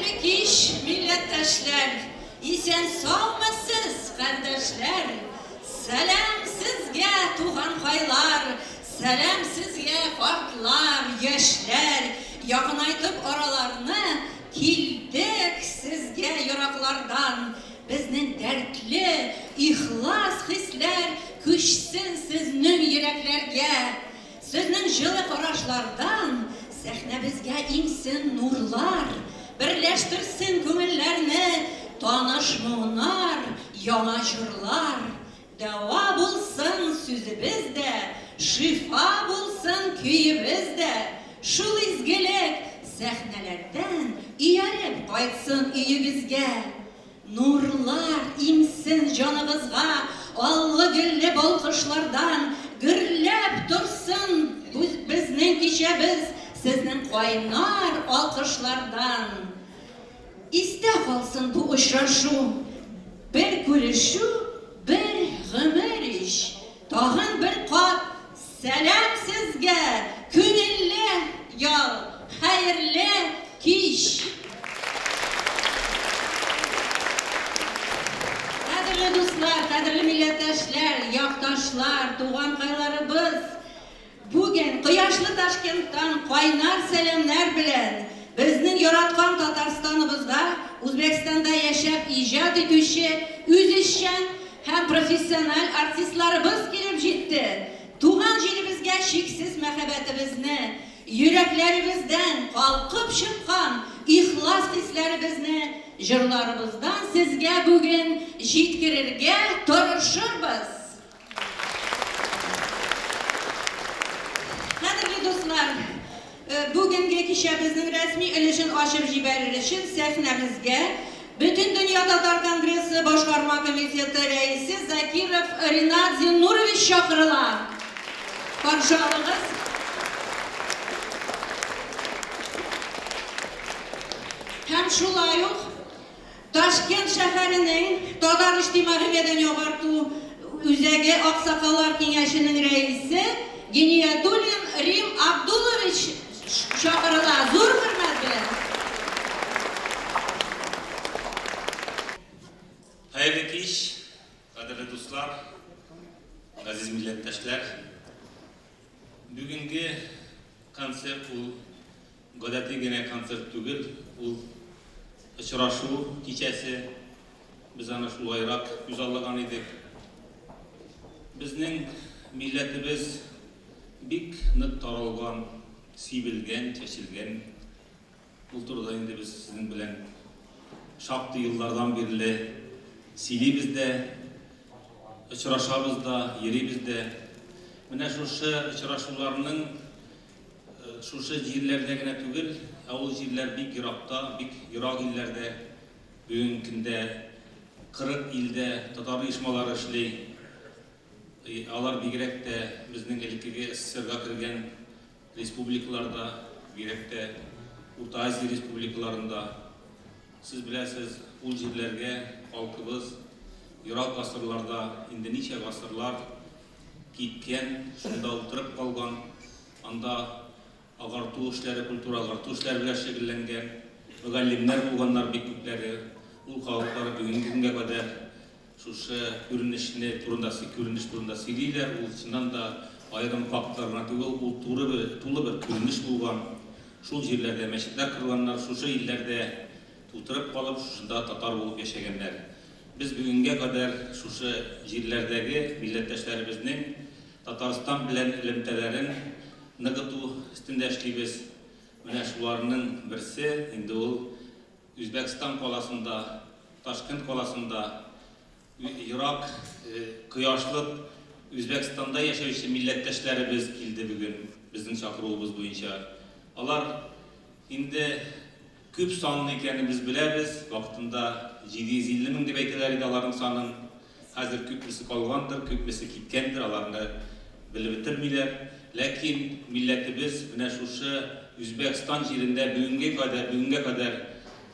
Хәерле кич, милләттәшләр! Исән-саумысыз, кардәшләр! Сәлам сезгә, туганкайлар! Сәлам сезгә, картлар, яшьләр! Якынайтып араларны, килдек сезгә ераклардан. Безнең дәртле, ихлас хисләр күчсен сезнең йөрәкләргә. Сезнең җылы карашлардан сәхнәбезгә иңсен нурлар, берләштерсен күңелләрне таныш моңнар, яңа җырлар. Дәва булсын сүзебез дә, шифа булсын көебез дә. Шул изгелек сәхнәләрдән ияреп кайтсын өегезгә. Нурлар иңсен җаныгызга, аллы-гөлле балкышлардан гөрләп торсын безнең кичәбез сезнең кайнар алкышлардан. Истә калсын бу очрашу, бер күрешү, бер гомер ич. Тагын бер кат сәлам сезгә, күңелле ял, хәерле кич! Кадерле дуслар, кадерле милләттәшләр, якташлар, туганкайларыбыз! Бүген кояшлы Ташкенттан кайнар сәламнәр белән безнең яраткан Татарстаныбызда, Үзбәкстанда яшәп иҗат итүче үзешчән һәм профессиональ артистларыбыз килеп җитте. Туган җиребезгә чиксез мәхәббәтебезне, йөрәкләребездән калкып чыккан ихлас хисләребезне җырларыбыздан сезгә бүген җиткерергә тырышырбыз. Кадерле дуслар, бүгенге кичәбезнең рәсми өлешен ачып җибәрер өчен сәхнәбезгә Бөтендөнья татар конгрессы башкарма комитеты рәисе Закиров Ринат Зиннурович чакырыла. Каршы алыгыз. Һәм шулай ук Ташкент шәһәренең Татар иҗтимагый мәдәни агарту үзәге Аксакаллар киңәшенең рәисе Гиниятуллин Рим Абдуллович чакырыла. Зур хөрмәт белән. Хәерле кич, кадерле дуслар, газиз милләттәшләр. Бүгенге концерт ул гадәти генә концерт түгел, ул очрашу кичәсе. Без аны шулайрак күзаллаган идек. Безнең милләтебез бик нык таралган, сибелгән, чәчелгән. Ул турыда инде без сезнең белән шактый еллардан бирле сөйлибез дә, очрашабыз да, йөрибез дә. Менә шушы очрашуларның шушы җирләрдә генә түгел, ә ул җирләр бик еракта, бик ерак илләрдә. Бүгенге көндә 40 илдә татар оешмалары эшли. Алар бигрәк тә безнең элеккеге СССРга кергән республикаларда, бигрәк тә Урта Азия республикаларында. Сез беләсез, ул җирләргә халкыбыз ерак гасырларда, инде ничә гасырлар киткән, шунда утырып калган, анда агарту эшләре, культура агарту эшләре белән шөгыльләнгән мөгаллимнәр булганнар бик күпләре. Ул халыклар бүгенге көнгә кадәр шушы күренешне турында күренеш турында сөйлиләр. Ул чыннан да аерым фактлар гына түгел, ул туры бер, тулы бер күренеш булган. Шул җирләрдә мәчетләр корганнар, шушы илләрдә тутырып калып, шушында татар булып яшәгәннәр. Без бүгенгә кадәр шушы җирләрдәге милләттәшләребезнең Татарстан белән элемтәләрен ныгыту өстендә эшлибез. Менә шуларның берсе инде ул Үзбәкстан каласында, Ташкент каласында, ерак кояшлы Үзбәкстанда яшәүче милләттәшләребез килде бүген безнең чакыруыбыз буенча. Алар инде күп санлы икәнен без беләбез, вакытында 750 мең дип әйтәләр иде аларның санын. Хәзер күпмесе калгандыр, күпмесе киткәндер, аларны белеп бетермиләр. Ләкин милләтебез менә шушы Үзбәкстан җирендә бүгенге кадәр, бүгенгә кадәр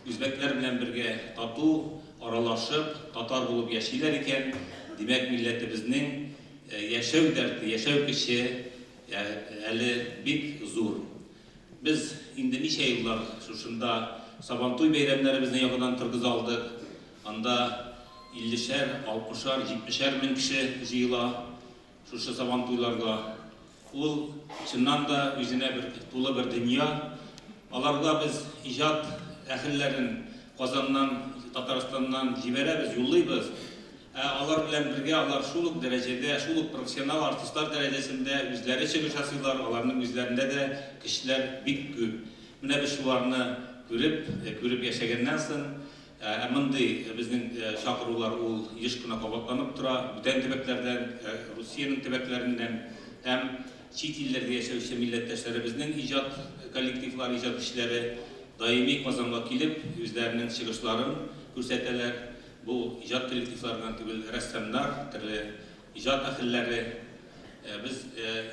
үзбәкләр белән бергә тату, аралашып, татар булып яшиләр икән, димәк, милләтебезнең яшәү дәрте, яшәү көче әле бик зур. Без инде ничә еллар шушында Сабантуй бәйрәмнәребезне яңадан торгыза алдык. Анда иллешәр, алтмышар, җитмешәр мең кеше җыела шушы Сабантуйларга. Ул чыннан да үзенә бер тулы бер дөнья. Аларга без иҗат әһелләрен Казаннан, Татарстаннан җибәрәбез, юллыйбыз. Ә алар белән бергә алар шул ук дәрәҗәдә, шул ук профессионал артистлар дәрәҗәсендә үзләре чыгыш ясыйлар, аларның үзләрендә дә көчләр бик күп. Менә без шуларны күреп, күреп яшәгәннән соң, ә мондый безнең чакырулар ул еш кына кабатланып тора, бүтән төбәкләрдән, Русиянең төбәкләреннән һәм чит илләрдә яшәүче милләттәшләребезнең иҗат коллективлары, иҗат кешеләре даими Казанга килеп, үзләренең чыгышларын күрсәтәләр. Бу иҗат коллективлары гына түгел, рәссамнар, төрле иҗат әһелләре. Без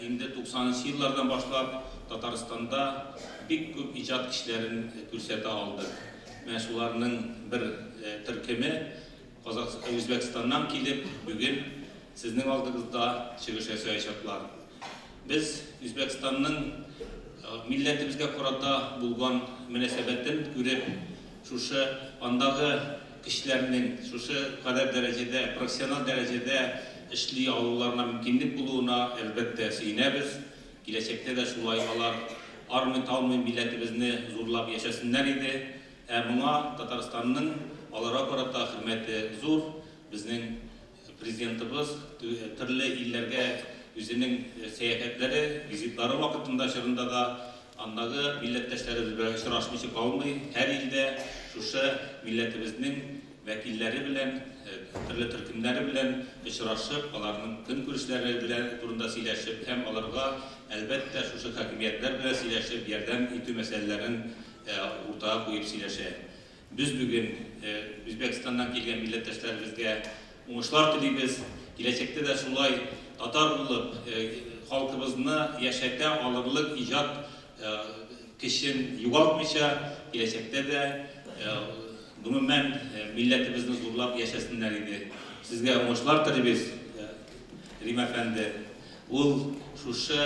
инде 90 нчы еллардан башлап Татарстанда бик күп иҗат кешеләрен күрсәтә алдык. Менә шуларның бер төркеме Үзбәкстаннан килеп, бүген сезнең алдыгызда чыгыш ясаячаклар. Без Үзбәкстанның милләтебезгә карата булган мөнәсәбәтен күреп, шушы андагы кешеләрнең шушы кадәр дәрәҗәдә, профессионал дәрәҗәдә эшли алуларына мөмкинлек булуына, әлбәттә, сөенәбез. Киләчәктә дә шулай алар армый-талмый милләтебезне зурлап яшәсеннәр иде. Ә моңа Татарстанның аларга карата хөрмәте зур. Безнең Президентыбыз төрле илләргә үзенең сәяхәтләре, визитлары вакытында, чорында да андагы милләттәшләребез белән очрашмыйча калмый. Һәр илдә шушы милләтебезнең вәкилләре белән, төрле төркемнәре белән очрашып, аларның көнкүрешләре белән турында сөйләшеп һәм аларга, әлбәттә, шушы хакимиятләр белән сөйләшеп, ярдәм итү мәсьәләләрен уртага куеп сөйләшә. Без бүген Үзбәкстаннан килгән милләттәшләребезгә уңышлар телибез. Киләчәктә дә шулай татар булып, халкыбызны яшәтә алырлык иҗат көчен югалтмыйча, киләчәктә дә, гомумән, милләтебезне зурлап яшәсеннәр иде. Сезгә уңышлар телибез, Рим әфәнде. Ул шушы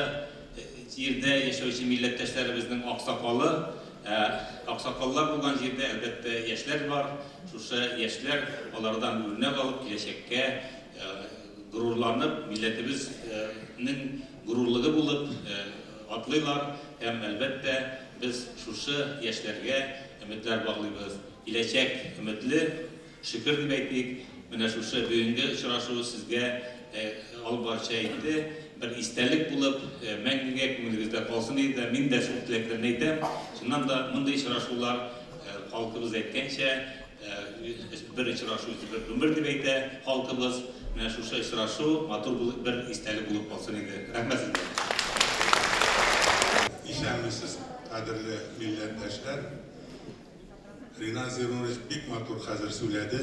җирдә яшәүче милләттәшләребезнең аксакалы. Ә аксакаллар булган җирдә, әлбәттә, яшьләр бар. Шушы яшьләр алардан үрнәк алып, киләчәккә горурланып, милләтебезнең горурлыгы булып атлыйлар. Һәм, әлбәттә, без шушы яшьләргә өметләр баглыйбыз. Киләчәк өметле. Шөкер дип әйтик, менә шушы бүгенге очрашу сезгә, алып баручы әйтте, бер истәлек булып, мәңгегә күңелегездә калсын иде дә, мин дә шул теләкләрне әйтәм. Чыннан да, мондый очрашулар, халкыбыз әйткәнчә, бер очрашу үзе бер гомер дип әйтә халкыбыз. Менә шушы очрашу матур булып, бер истәлек булып калсын иде. Рәхмәт сезгә. Исәнмесез, кадерле милләттәшләр! Ринат Зиннурович бик матур хәзер сүләде,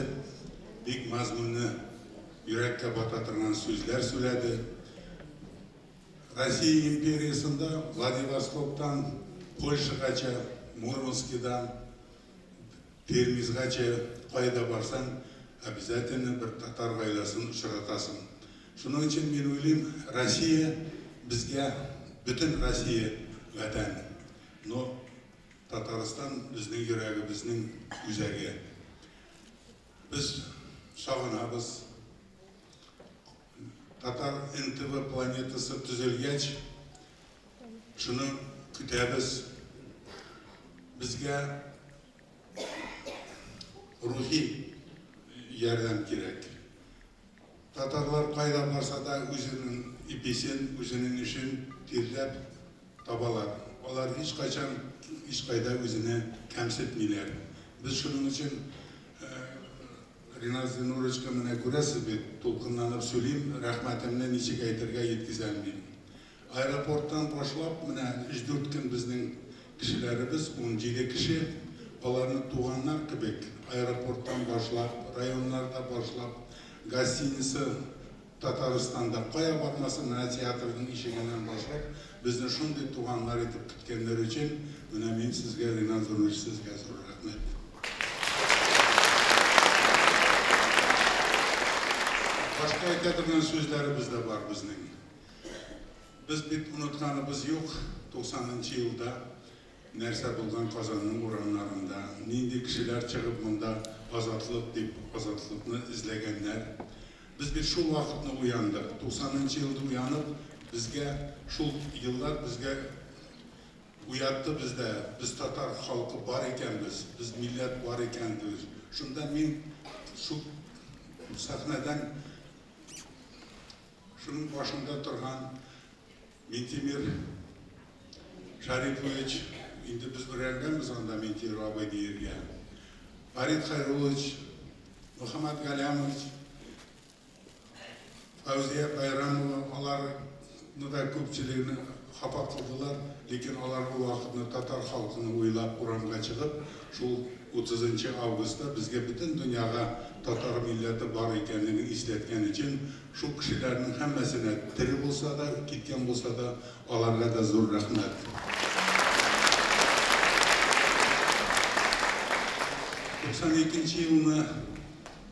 бик мазмунны, йөрәккә бата торган сүзләр сүләде. Россия империясендә Владивостоктан Польшагача, Мурманскидан Термизгача кайда барсаң, обязательно бер татар гаиләсен очратасың. Шуның өчен мин уйлыйм, Россия безгә, бөтен Россия вәтән. Но Татарстан безнең йөрәгебезнең үзәге. Без сагынабыз. Татар НТВ планетасы төзелгәч, шуны көтәбез. Безгә рухи ярдәм кирәк. Татарлар кайда барса да үзенең иписен, үзенең эшен тирләп табалар. Алар һичкайчан һичкайда үзене кәмсетмиләр. Без шуның өчен Ринат Зиннуровичка менә күрәсез бит, дулкынланып сөйлим, рәхмәтемне ничек әйтергә җиткезәлмим. Аэропорттан башлап, менә өч-дүрт көн безнең кешеләребез, 17 кеше, аларны туганнар кебек, аэропорттан башлап, районнарда башлап, гостиница Татарстанда, кая бармасын, менә театрның ишегеннән башлап, безне шундый туганнар итеп көткәннәре өчен, менә мин сезгә, Ринат Зурович, сезгә зур рәхмәт. Башка әйтә торган сүзләребез дә бар безнең. Без бит онытканыбыз юк, 90 нчы елда. нәрсә булган Казанның урамнарында, нинди кешеләр чыгып монда азатлык дип азатлыкны эзләгәннәр. Без бит шул вакытны уяндык. 90 елда уянып, безгә шул еллар безгә уятты бездә. Без татар халкы бар икәнбез, без милләт бар икәнбез. Шунда мин шул сәхнәдән шуның башында торган Минтимер Шарипович, инде без өйрәнгәнбез анда Минтимер абый диергә. Фарид Хайруллович, Мөхәммәт Галямович, Фәүзия Байрамова, аларны да күпчелегне хафа кылдылар, ләкин алар ул вакытны татар халкыны уйлап урамга чыгып, шул 30 августта безгә бөтен дөньяга татар милләте бар икәнлеген исләткән өчен шул кешеләрнең һәммәсенә тере булса да, киткән булса да, аларга да зур рәхмәт. 92 елны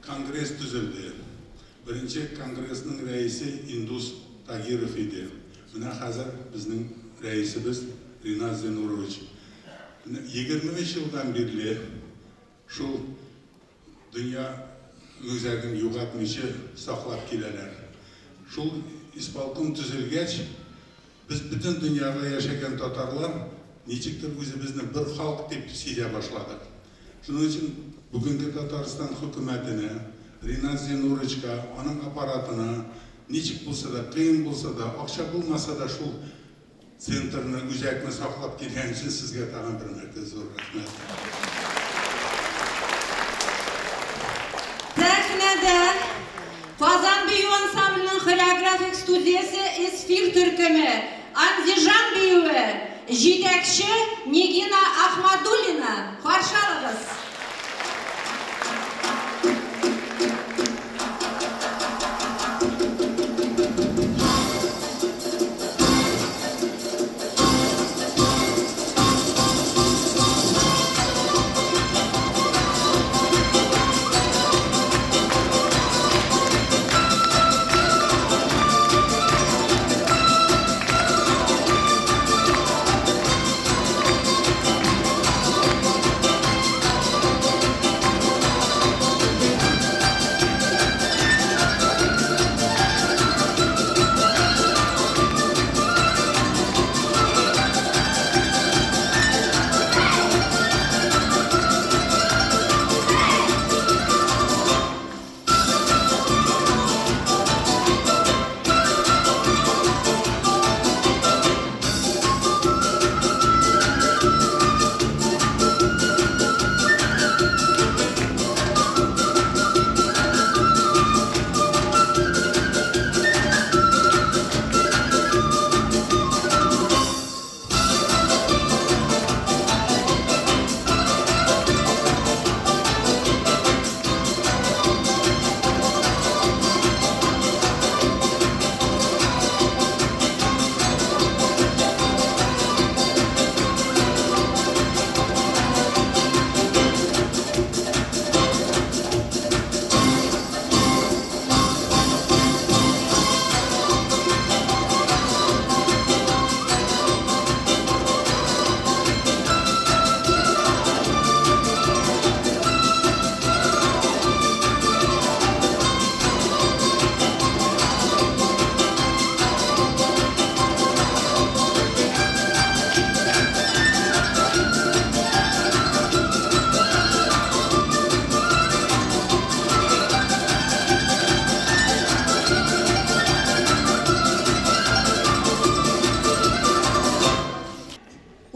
конгресс төзелде. Беренче конгрессның рәисе Индус Тагиров иде. Менә хәзер безнең рәисебез Ринат Зинурович. 23 елдан бирле шул дөнья үзәген югалтмыйча саклап киләләр. Шул исполком төзелгәч, без бөтен дөньяда яшәгән татарлар ничектер үзебезне бер халык дип сизә башладык. Шуның өчен бүгенге Татарстан хөкүмәтенә, Ринат Зинуровичка, аның аппаратына ничек булса да, кыен булса да, акча булмаса да шул центрны, үзәкне саклап килгән өчен сезгә тагын бер мәртәбә зур рәхмәт. Сәхнәдә Казан бию ансамблының хореографик студиясе Эсфир төркеме, Андижан биюе, җитәкче Нигина Ахмадуллина. Каршы алыгыз.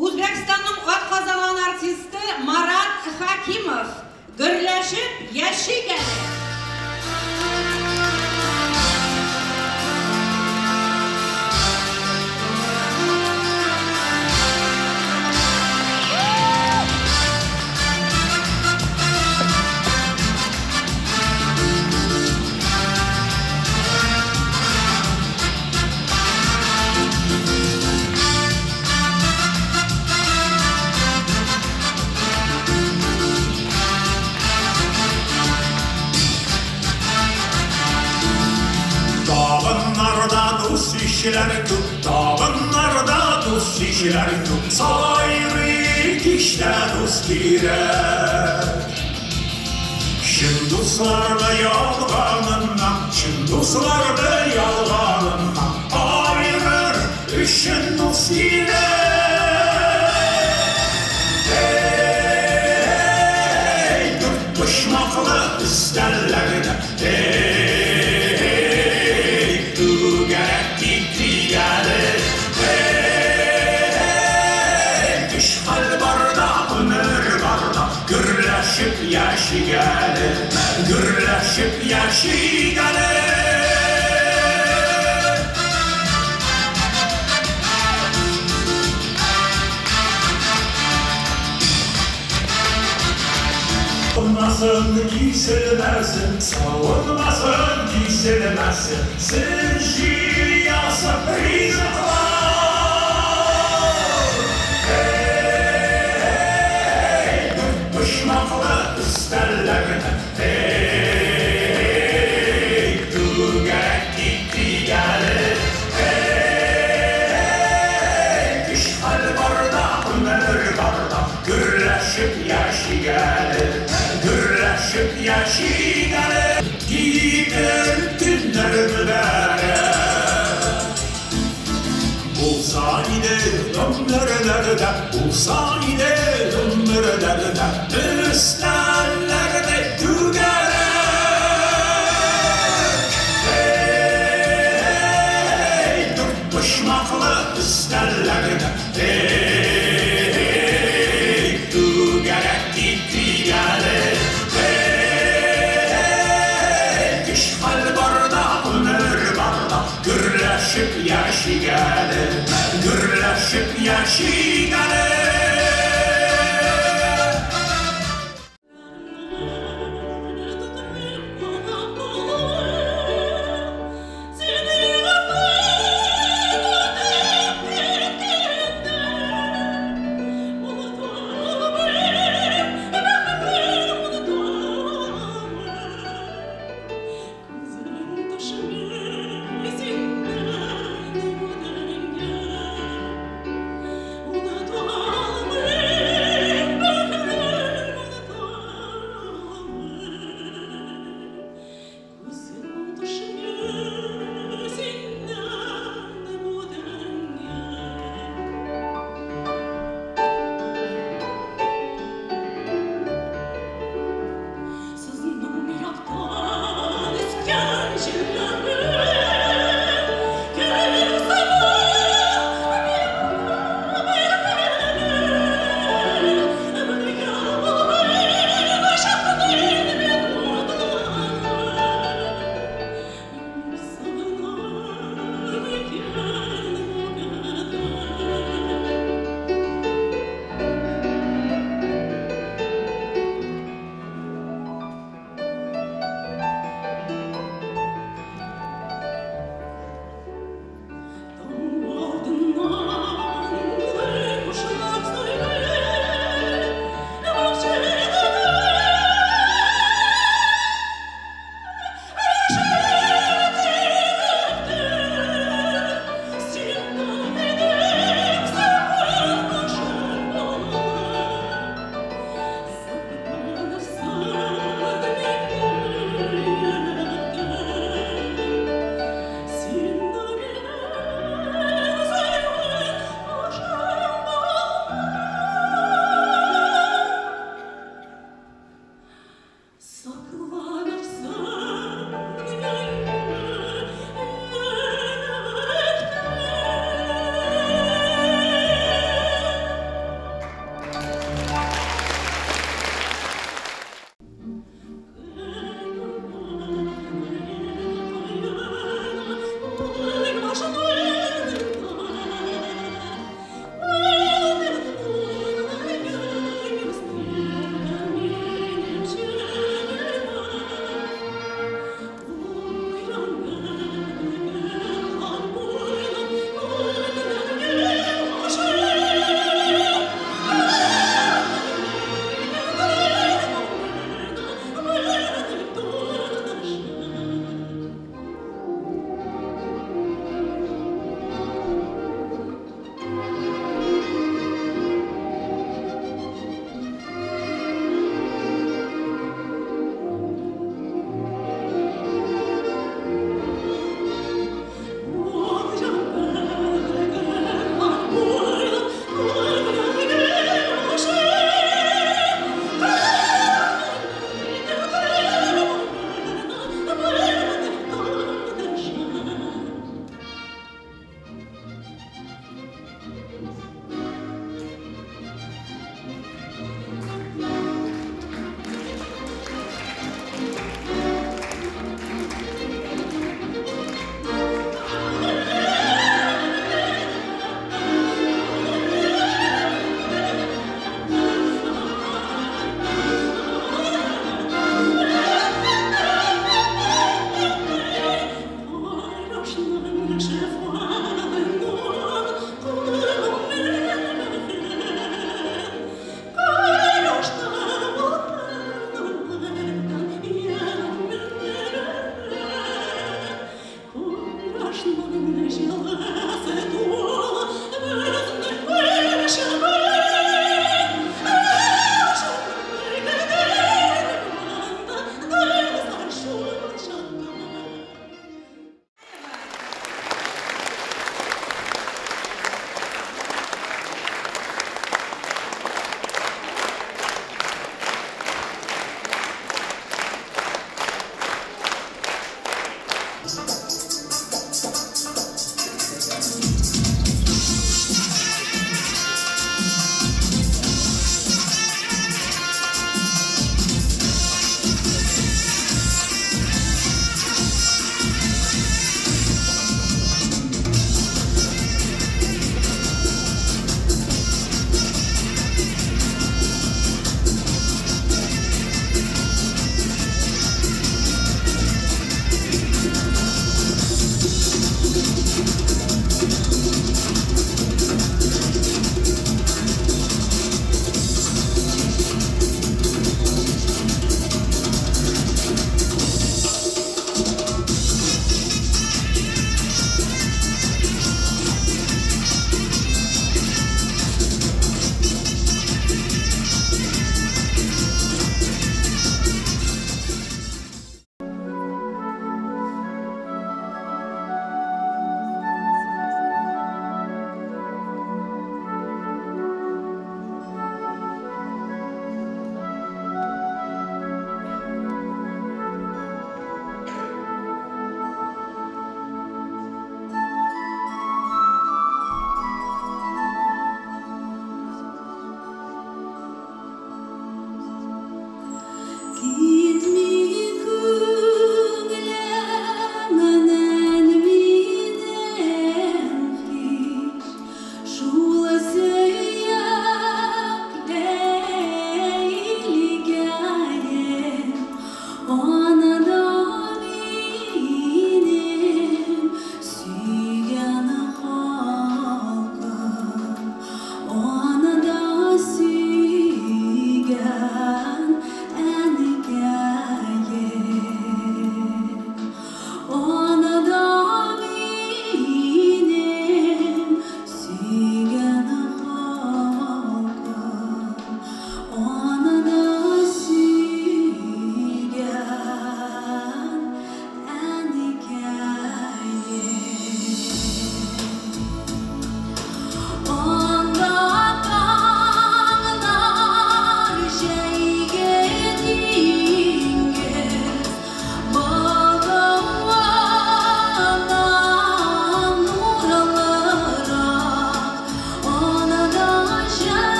Үзбәкстанның атказанган артисты Марат Хакимов. Гөрләшеп яшик әле. Ишеләр күп, табыннарда дус ишеләр күп, сайрый кичтә дус кирәк. Чын дусларны ялганыннан, чын дусларны ялганыннан айырыр өчен дус кирәк. Эй, дүрт почмаклы өстәлләрдә, эй, түгәрәк китик әле. Эй, көч-хәл барда, гомер барда, гөрләшеп яшик әле, гөрләшеп яшик әле. Olmasın, kesilmesin, savunmasın, kesilmesin, sen şiir yazıp riziklar. Ey, dört почмаклы өстәлләрдә, эй, түгәрәк китик әле. Эй, көч-хәл барда, гомер барда, гөрләшеп яшик әле, гөрләшеп яшик әле. Китер көннәр мөбарәк. Булса иде гомерләрдә, булса иде гомерләрдә, өстәлләрдә түгәрәк. Эй, дүрт почмаклы өстәлләрдә, эй, түгәрәк китик әле. Эй, көч-хәл барда, гомер барда, гөрләшеп яшик әле, гөрләшеп яшик әле.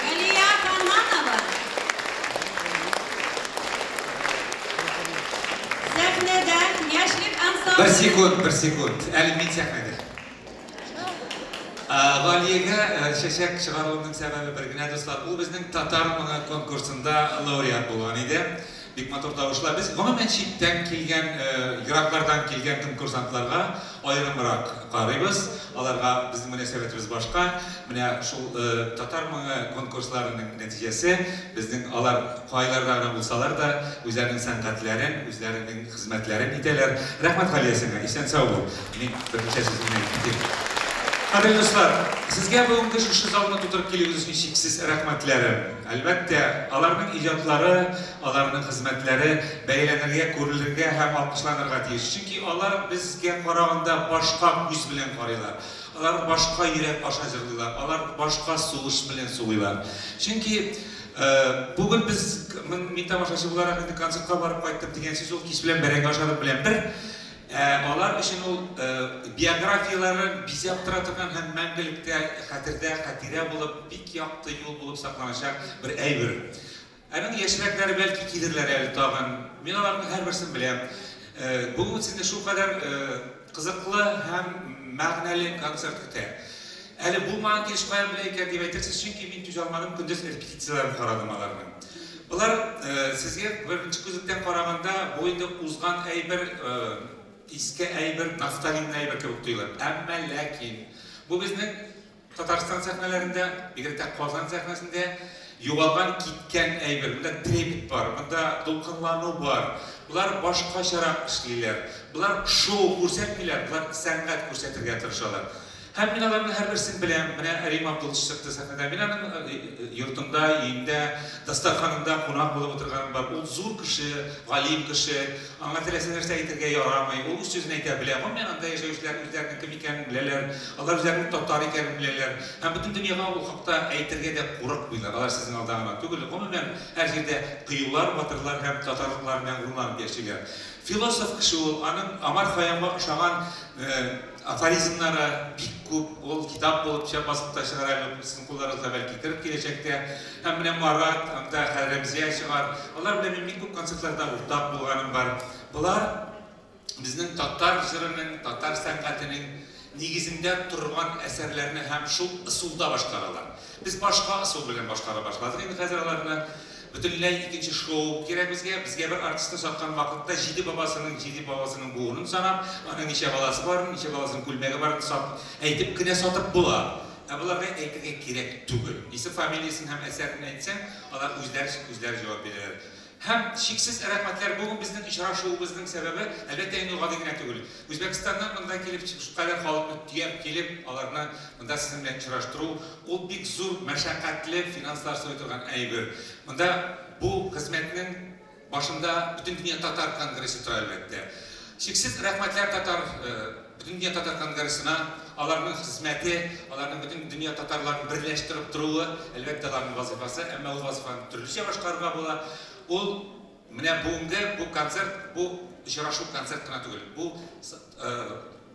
Галия Ханнанова. Сәхнәдә Яшьлек ансамбле. Бер секунд, бер секунд. Әле мин сәхнәдә. Галиягә чәчәк чыгаруымның сәбәбе бер генә, дуслар. Ул безнең Татар моңы конкурсында лауреат булган иде. Бик матур тавышлар. Без гомумән читтән килгән, ераклардан килгән конкурсантларга аерымрак карыйбыз. Аларга безнең мөнәсәбәтебез башка. Менә шул Татар моңы конкурсларының нәтиҗәсе, безнең алар кайларда гына булсалар да, үзләренең сәнгатьләрен, үзләренең хезмәтләрен итәләр. Рәхмәт, Галия, сиңа, исән-сау бул. Мин берничә сүз генә әйтеп китим. Кадерле дуслар, сезгә бүгенге шушы залны тутырып килүегез өчен чиксез рәхмәтләрем. Әлбәттә, аларның иҗатлары, аларның хезмәтләре бәяләнергә, күрелергә һәм алкышланырга тиеш. Чөнки алар безгә караганда башка күз белән карыйлар. Алар башка йөрәк аша җырлыйлар, алар башка сулыш белән сулыйлар. Чөнки бүген без, мин тамашачы буларак инде концертка барып кайттым дигән сүз ул кич белән бәрәңге ашадым белән бер. Ә алар өчен ул биографияләрен бизәп тора торган һәм мәңгелектә хәтердә хатирә булып, бик якты юл булып сакланачак бер әйбер. Аның яшьрәкләре бәлки килерләр әле тагын. Мин аларның һәрберсен беләм. Бүген сезне шулкадәр кызыклы һәм мәгънәле концерт көтә. Әле булмаган килеш каян белә икән дип әйтерсез, чөнки мин түзә алмадым, көндез репетицияләрен карадым аларның. Болар сезгә беренче күзлектән караганда бу инде узган әйбер, иске әйбер, нафталинный әйбер кебек тоела. Әмма ләкин бу безнең Татарстан сәхнәләрендә, бигрәк тә Казан сәхнәсендә югалган киткән әйбер. Монда трепет бар, монда дулкынлану бар. Болар башкачарак эшлиләр. Болар шоу күрсәтмиләр, болар сәнгать күрсәтергә тырышалар. Һәм мин аларның һәрберсен беләм. Менә Рим Абдуллович чыкты сәхнәдә. Мин аның йортында, өендә, дастарханында кунак булып утырганым бар. Ул зур кеше, галим кеше. Аңа теләсә нәрсә әйтергә ярамый. Ул үз сүзен әйтә белә. Гомумән анда яшәүчеләр үзләренең кем икәнен беләләр. Алар үзләренең татар икәнен беләләр. Һәм бөтен дөньяга ул хакта әйтергә дә курыкмыйлар. Алар сезнең алда гына түгел. Гомумән һәр җирдә кыюлар, батырлар һәм татарлыклар белән горурланып яшиләр. Философ кеше ул, аның Омар Хайямга ошаган афоризмнары бик күп. Ул китап булып басып та чыгара әле, сезнең кулларыгызга бәлки кереп киләчәктә. Һәм менә Марат, анда Рәмзия чыгар. Алар белән мин бик күп концертларда уртак булганым бар. Болар безнең татар җырының, татар сәнгатенең нигезендә торган әсәрләрне һәм шул ысулда башкаралар. Без башка ысул белән башкара башладык. Инде хәзер аларны бөтенләй икенче шоу кирәк безгә. Безгә бер артистны саткан вакытта җиде бабасының, җиде бабасының буынын санап, аның ничә баласы барын, ничә баласының күлмәге барын сат, әйтеп кенә сатып була. Ә боларга әйтергә кирәк түгел. Исем, фамилиясен һәм әсәрен әйтсәң, алар үзләре үзләре җавап бирәләр. Һәм чиксез рәхмәтләр бүген безнең очрашуыбызның сәбәбе, әлбәттә, инде гади генә түгел. Үзбәкстаннан монда килеп, шулкадәр халыкны төяп килеп, аларны монда сезнең белән очраштыру, ул бик зур мәшәкатьле финанслар сорый торган әйбер. Монда бу хезмәтнең башында Бөтендөнья татар конгрессы тора, әлбәттә. Чиксез рәхмәтләр татар Бөтендөнья татар конгрессына, аларның хезмәте, аларның бөтен дөнья татарларын берләштереп торуы, әлбәттә, аларның вазифасы, әмма ул вазифаны төрлечә башкарырга була. Ул менә бүгенге бу концерт, бу очрашу концерт кына түгел. Бу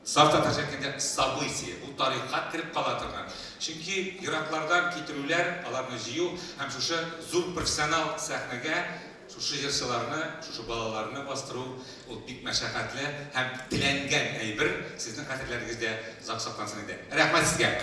саф татарча әйткәндә событие, бу тарихка кереп кала торган. Чөнки ераклардан китерүләр, аларны җыю һәм шушы зур профессионал сәхнәгә шушы җырчыларны, шушы балаларны бастыру ул бик мәшәкатьле һәм теләнгән әйбер, сезнең хәтерләрегездә озак саклансын иде. Рәхмәт сезгә!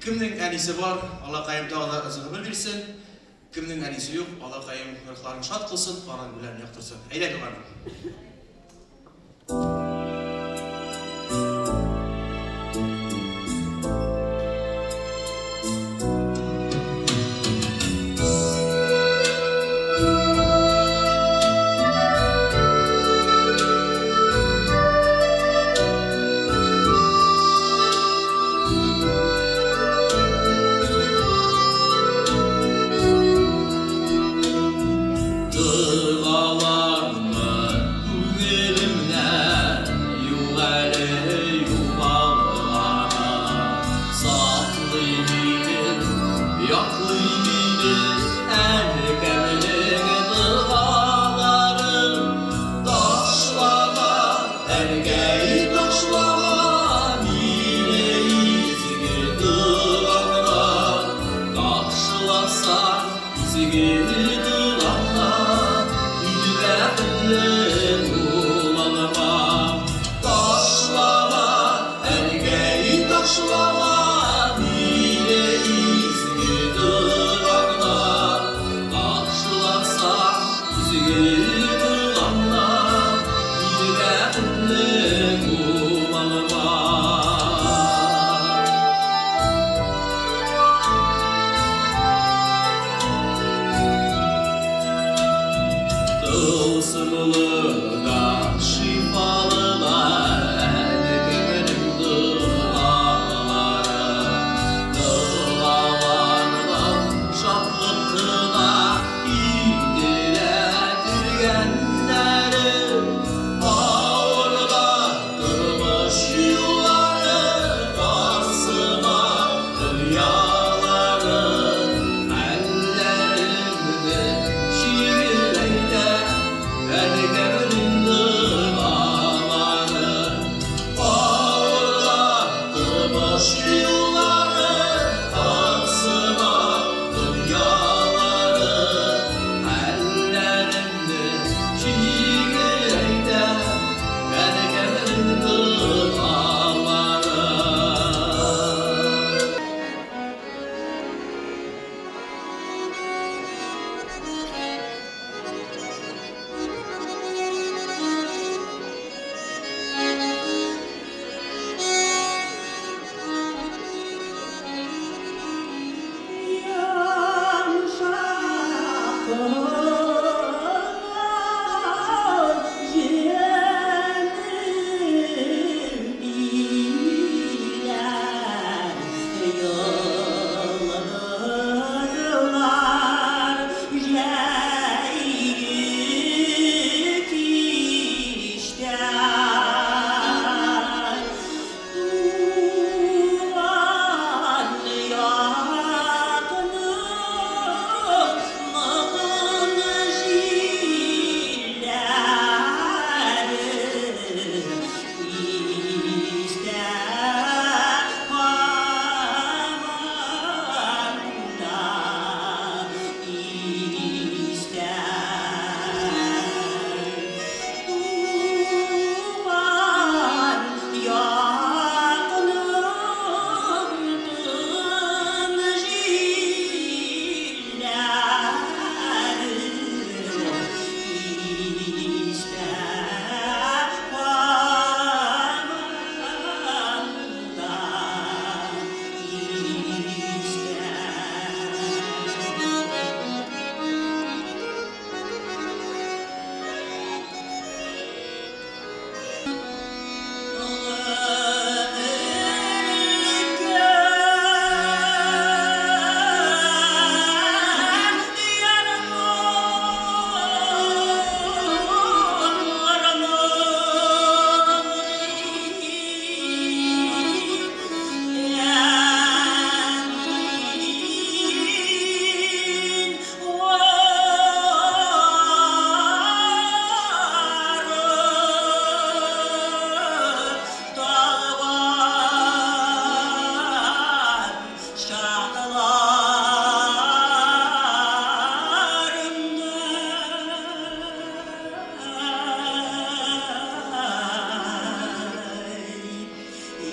Кемнең әнисе бар, Аллакаем тагы да озын гомер бирсен. Кемнең әнисе юк, Аллакаем рухларын шат кылсын, кара гүрләрен яктырсын. Әйдә, туганым. Тылсымлы да, шифалы да әнкәмнең догалары. Догалардан шатлык кына китерә күргәннәре. Авыр да тормыш юллары, карсыма дөньялары. Хәлләремне җиңеләйтә әнкәмнең догалары. Авыр да тормыш юллары, карсыма дөньялары. Хәлләремне җиңеләйтә әнкәмнең догалары.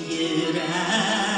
Yürek